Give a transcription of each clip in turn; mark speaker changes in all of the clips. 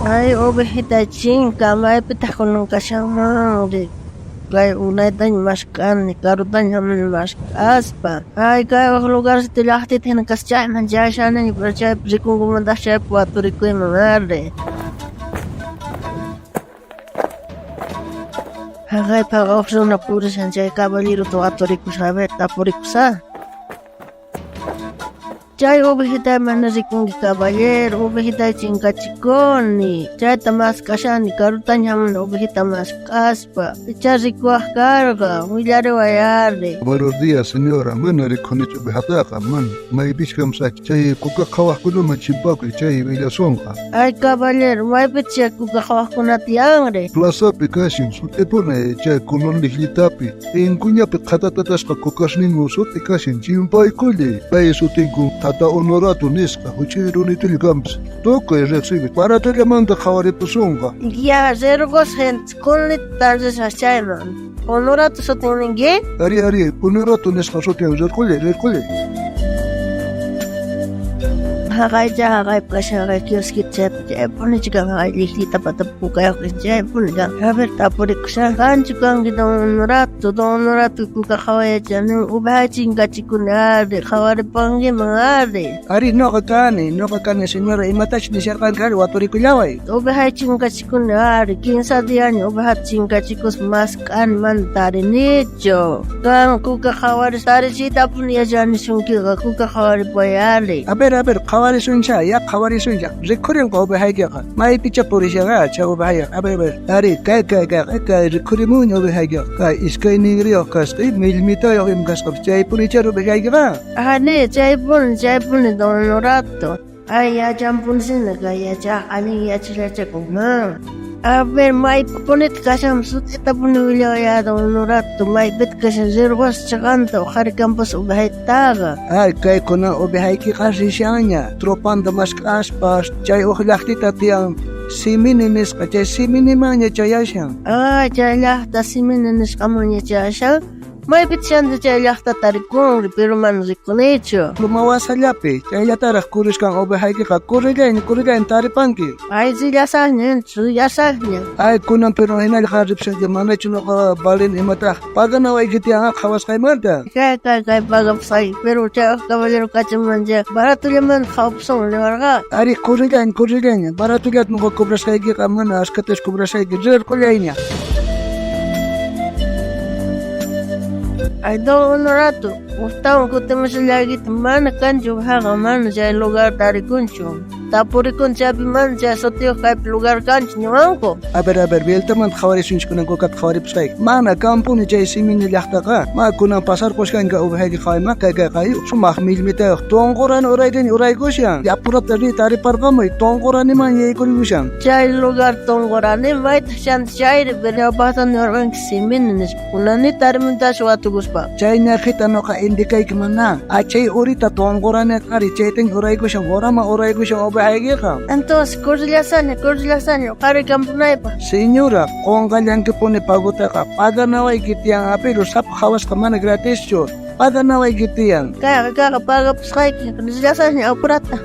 Speaker 1: Ay, ovejita chinka, maypitaq kunan kashanmanri? Kay unaytaña mask'ani, karutaña hamuni mask'aspa. Ay, kay waj lugarcito llaqtita hina kasqa chayman chayashaniña, pero chaypi rikunkumantaq chaypi waturikuyman ari. Jaqaypaqa uj runa purishan chay caballerota waturikusqa, a ver, tapurikusaq. Chay ovejitay mana rikunki caballero, ovejitay chinkachikuni. Chayta mask'ashani, karutaña hamuni ovejita mask'aspa. Ichá rikuwaj karqa, willariway ari.
Speaker 2: Buenos días, señora. Mana rikunichu ovejataqa, mana. Maypich kamsaki. Chay kuka qhawajkunaman chimpakuy, chay willasonqa.
Speaker 1: Ay, caballero, maypich chay kuka qhawajkuna tiyanri?
Speaker 2: Plazapi kashan, sut'ipuni chay colonijllitapi. Inkuñapi qhatatatasqa kukasninku sut'i kashan, chimpaykulli. Pay sutinku Tata Honorato nisqa, juch'uy runitulla kanpis. Tukuy rejsinku, baratollamanta qhawaripusonqa.
Speaker 1: Ya, rirqosqa kunlita risaq chayman. Honorato sutin ninki?
Speaker 2: Ari, ari, Honorato nisqa sutin, rirqulli, rirqulli.
Speaker 1: Jaqaycha jaqaypi kashan jaqay kiosquita chaypi chaypunichu kan jaqay llijllita patapi kukayuq chaypuni kan. A ver tapurikushan qanchu kanki don Honorato, don Honorato kuka qhawayachani oveja chinkachikuni ari qhawaripankiman ari.
Speaker 3: Ari noqa kani, noqa kani señora imatachus nisharqanki ari waturikullaway.
Speaker 1: Oveja chinkachikuni ari kinsa diaña ovejata chinkachikuspa mask'ani mana tarinichu. Qan kuka qhawaris tarichiytapuni yachanisunkiqa kuka qhawaripay ari.
Speaker 3: A ver, a ver, qhawarisuncha, ya qhawarisuncha. Rikhurinqa ovejaykiqa. Maypichá purishanqa chay ovejayqa. A ver, a ver.
Speaker 2: Ari, kay, kay, kay, kay rikhurimunña ovejaykiqa. Kay iskay ningriyuq kasqa, millmitayuq ima kasqapas. Chaypunichá ovejaykiqa.
Speaker 1: Ari, chaypuni, chaypuni, don Honorato. Ay, yachanpunisina kay yachaq, allin yachachakun. A ver, maypipunitaq kashan sut'itapuni willaway don Honorato, maypitaq kashan rirqusqa chaqanta uqharikampusa ovejaytaqa.
Speaker 3: Ay, kaykuna ovejaykiqa rishanña, tropanta mask'aspa, chay uj llaqtita tiyan Simini nisqa, chay Siminimanña chayashan.
Speaker 1: Ah, chay llaqta Simini nisqamanña chayashan. Maypitaq chanta chay llaqtata rikunri, pero mana rikunichu.
Speaker 3: Loma wasallapi, chayllataraq kuriskan ovejaykiqa, correllayña, correllayña taripanki.
Speaker 1: Ay, rillasaqña, rillasaqña.
Speaker 3: Ay, kunan pero hinalla qan ripushanki, manachu noqa valin imataq paganawayki tiyan qhawasqaymanta.
Speaker 1: Kay, kay, kay pagapusqayki, pero chay uj caballero kachamuwan chay baratollamanta qhawapusun niwarqa.
Speaker 3: Ari, correllayña, correllayña, baratollata noqa cobrasqaykiqa mana ashkatachu cobrasqayki, rirqullayña.
Speaker 1: Ay, don Honorato, ujtawan kutimushallaykita mana kanchu ovejaqa, mana chay lugar tarikunchu. Tapurikun chaypi mana chay sutiyuq kaypi lugar kanchu niwanku.
Speaker 3: A ver, a ver, vueltamanta qhawarisunchik kunan kukata qhawaripusqayki. Mana kanpuni chay Simini llaqtaqa. Ma kunan pasarquskanka ovejayki qhawayman, kay kay qay sumaq millmitayuq tonqorani uraytaña uraykushan. Yapurata riy tariparqamuy, tonqoraniman yaykurikushan.
Speaker 1: Chay lugar tonqorani maytaq chanta chayri, pero ñawpaqta niwarqanki Simini nispa. Kunani tarimuntachu watukuspa.
Speaker 3: Chay ñaqhita noqa indicayki mana. Achay urita tonqorani qari chaytaña uraykushan, uraman uraykushan ovejaykiqa.
Speaker 1: Entonces, corrillasaña, corrillasaña, qari kampunaypaq.
Speaker 3: Señora, qonqallankipuni pagotaqa, paganawayki tiyan, pero sapa qhawasqa mana gratischu. Paganawayki tiyan.
Speaker 1: Kayqa, kayqa pagapusqayki, rillasaña apurata.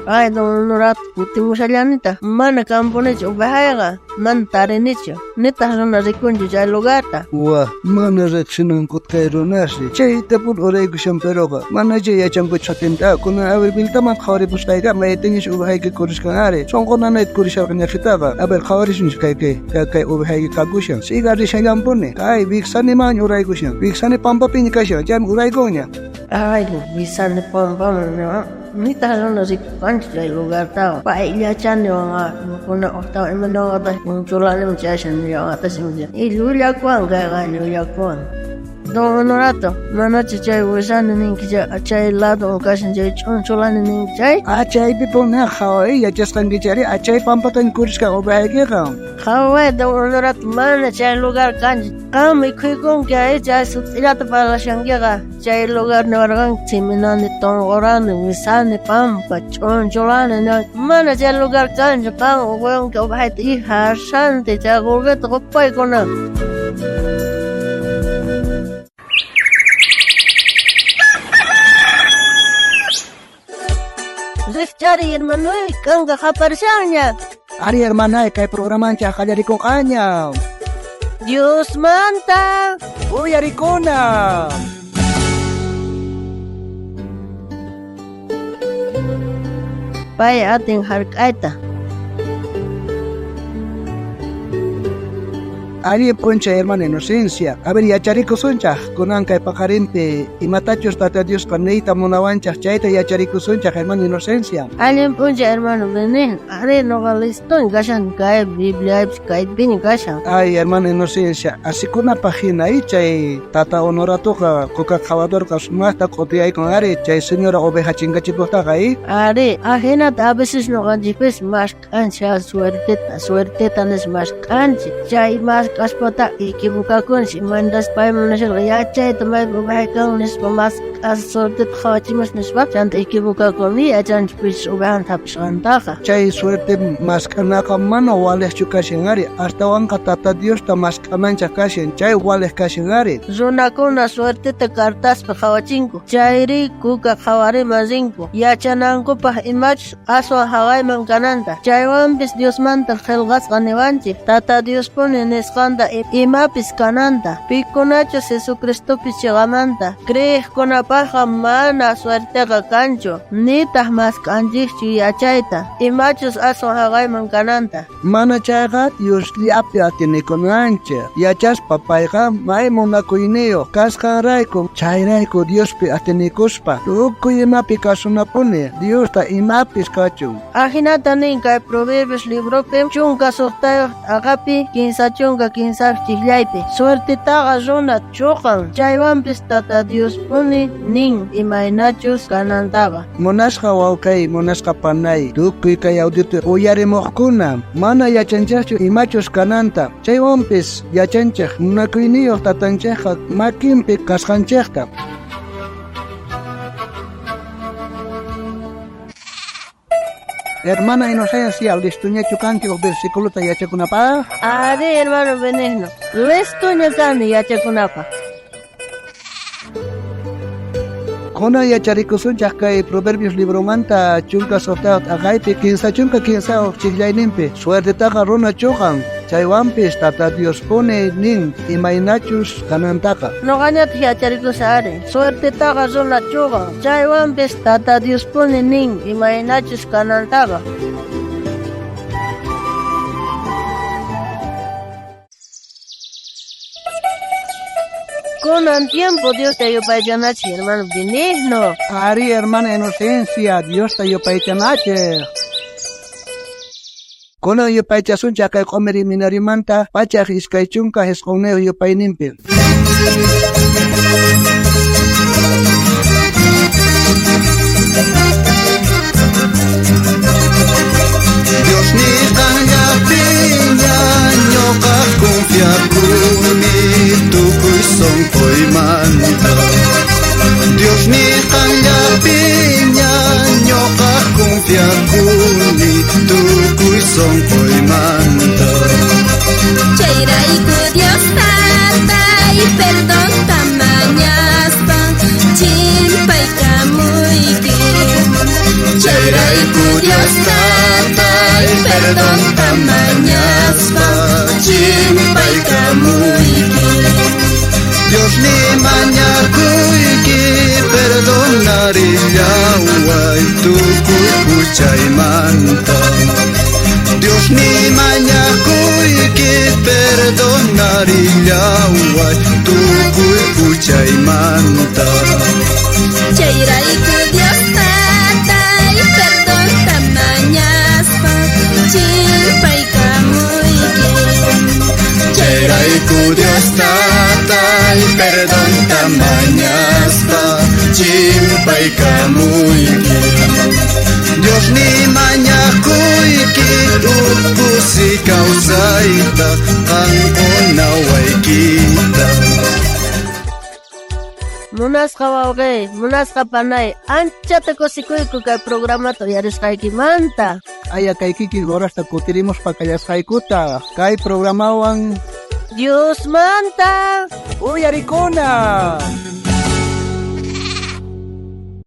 Speaker 1: Ay, don Honorato, kutimushallanitaq. Mana kampunichu ovejayqa, mana tarinichu. Nitaq runa rikunchu chay lugarta.
Speaker 2: Wa, mana riqsinankuta kay runasri. Chaytapuni uraykushan peroqa. Mana chay yachankuchu sutinta. Kunan a ver, vueltaman qhawaripusqayka, maytañas ovejayki kuriskan ari. Sonqo nanayta kurisharqa ñaqhitaqa. A ver, qhawarisunchik kay, kay, kay, kay ovejayki kakushan. Siga rishallanpuni. Kay, Vixanimanña uraykushan. Vixani pampapiña kashan, chaymi uraykunña.
Speaker 1: Ay, Vixani pampaman, nitaq runa rikukanchu chay lugartaqa. Payllachani wanqa, kuna ujtawan imanawataq chulaniman chayashan nillawataq Y llullakuwan kayqa, llullakuwan. Don Honorato, manachu chay Wisani ninki chay lado kashan chay ch'unchulani ninki chay?
Speaker 3: Ah, chaypi puni qhaway, yachasqanki chayri, ah, chay pampataña kurisqa ovejaykiqa.
Speaker 1: Qhaway, don Honorato, mana chay lugar kanchu. Qan mikhuykunki ay chay sut'illata parlashankiqa. Chay lugar niwarqanki Siminani, Tonqorani, Wisani, Pampa, Ch'unchulani, mana chay lugar kanchu. Qan uquyunki ovejayta y jarshanti chay qolqeta qupay kunan. Rijch'ariy hermanoy, k'anka qaparishanña.
Speaker 2: Ari hermanay, kay programanchej qallarikonqaña.
Speaker 1: Diosmanta
Speaker 2: Uyarikuna.
Speaker 1: Pay atin jark'ayta.
Speaker 2: Allin p'unchay hermana Inocencia. A ver, yacharikusunchaj kunan kay paqarinpi imatachus Tata Diosqa niyta munawanchaj chayta yacharikusunchaj hermana Inocencia.
Speaker 1: Allin p'unchay hermano Benigno. Ari noqa listoña kashan kay Bibliapis kaypiña kashan.
Speaker 2: Ay, hermana Inocencia, asikunapaj hina chay Tata Honoratoqa kuka qhawadorqa sumaqta q'utiyaykun ari chay señora oveja chinkachipojtaqa i.
Speaker 1: Ari, ajinata a veces noqanchikpis mask'anchik suerteta, suerteta nispa mask'anchik. Chay mask'aspata equivocakunchik, imaynatachus pay munasharqa yachayta maypi oveja kan nispa mask'as suerteta qhawachimus nispa, chanta equivocakuni yachanchik pichus ovejanta hap'isqantaqa.
Speaker 2: Chay suerte mask'anaqa mana walejchu kashan ari, astawanqa Tata Diosta mask'ananchej kashan, chay walej kashan ari.
Speaker 1: Runakuna suerteta cartaspi qhawachinku, chayri kuka qhawariman rinku, yachanankupaj imachus aswan hawayman kananta. Chaywanpis Diosmanta qhelqasqa niwanchik, Tata Diospuni nisqanta imapis kananta, pikunachus Jesucristopi chiqamanta creejkunapajqa mana suerteqa kanchu, nitaj mask'anchikchu yachayta, imachus aswan hawayman kananta.
Speaker 2: Mana chayqa Diosllapi atinikunanchej, yachaspa payqa may munakuyniyuq kasqanrayku, chayrayku Diospi atinikuspa tukuy imapi kasunapuni, Diosta imapis kachun.
Speaker 1: Ajinata nin kay Proverbios libropi 16 t'aqapi 33 chijllaypi. Suertetaqa runa chuqan, chaywanpis Tata Diospuni nin imaynachus kanantaqa.
Speaker 2: Munasqa wawqay, munasqa panay, tukuy kay audiota uyarimuqkuna, mana yachanchejchu imachus kananta, chaywanpis yachanchej munakuyniyuq tatanchejqa makinpi kasqanchejta. Hermana Inocencia, listoñachu kanki uj versículota yachakunapaj?
Speaker 1: Ari, hermano Benigno, listoña kani yachakunapaj.
Speaker 2: Kunan yacharikusunchaj kay Proverbios libromanta 16 t'aqaypi 33 chijllayninpi. Suertetaqa runa chuqan, chaywanpis Tata Diospuni nin imaynachus kanantaqa.
Speaker 1: Noqañataq yacharikusaj ari. Suertetaqa runa chuqan, chaywanpis Tata Diospuni nin imaynachus kanantaqa. Kunan tiempo Diosta yupaychanachej, hermano Benigno.
Speaker 2: Ari, hermana Inocencia, Diosta yupaychanachej. Kunan yupaychasunchej kay q'umir minarimanta 129 yupayninpi.
Speaker 4: Dios nisqanllapiña ñuqa confiakuni tukuy sonqoymanta. Dios nisqanllapiña ñuqa confiakuni tukuy sonqoymanta.
Speaker 5: Chayrayku Dios tatay perdonta mañaspa chimpaykamuyki. Chayrayku Dios tatay perdonta mañaspa chimpaykamuyki.
Speaker 4: Dios ni mañakuyki perdonarillaway tukuy huchaymanta. Dios ni mañakuyki perdonarillaway tukuy huchaymanta.
Speaker 5: Chayrayku Dios tatay perdonta mañaspa chimpaykamuyki.
Speaker 4: Chayrayku Dios tatay perdonta mañaspa chimpaykamuyki. Dios ni mañakuyki tukusi kawsayta qan qunawaykita.
Speaker 1: Munasqa wawqey, munasqa panay, anchata kusikuyku kay programata uyarisqaykimanta.
Speaker 2: Aya kay kikin horasta kutirimuspa kallasqaykuta kay programawan
Speaker 1: Diosmanta
Speaker 2: uyarikuna.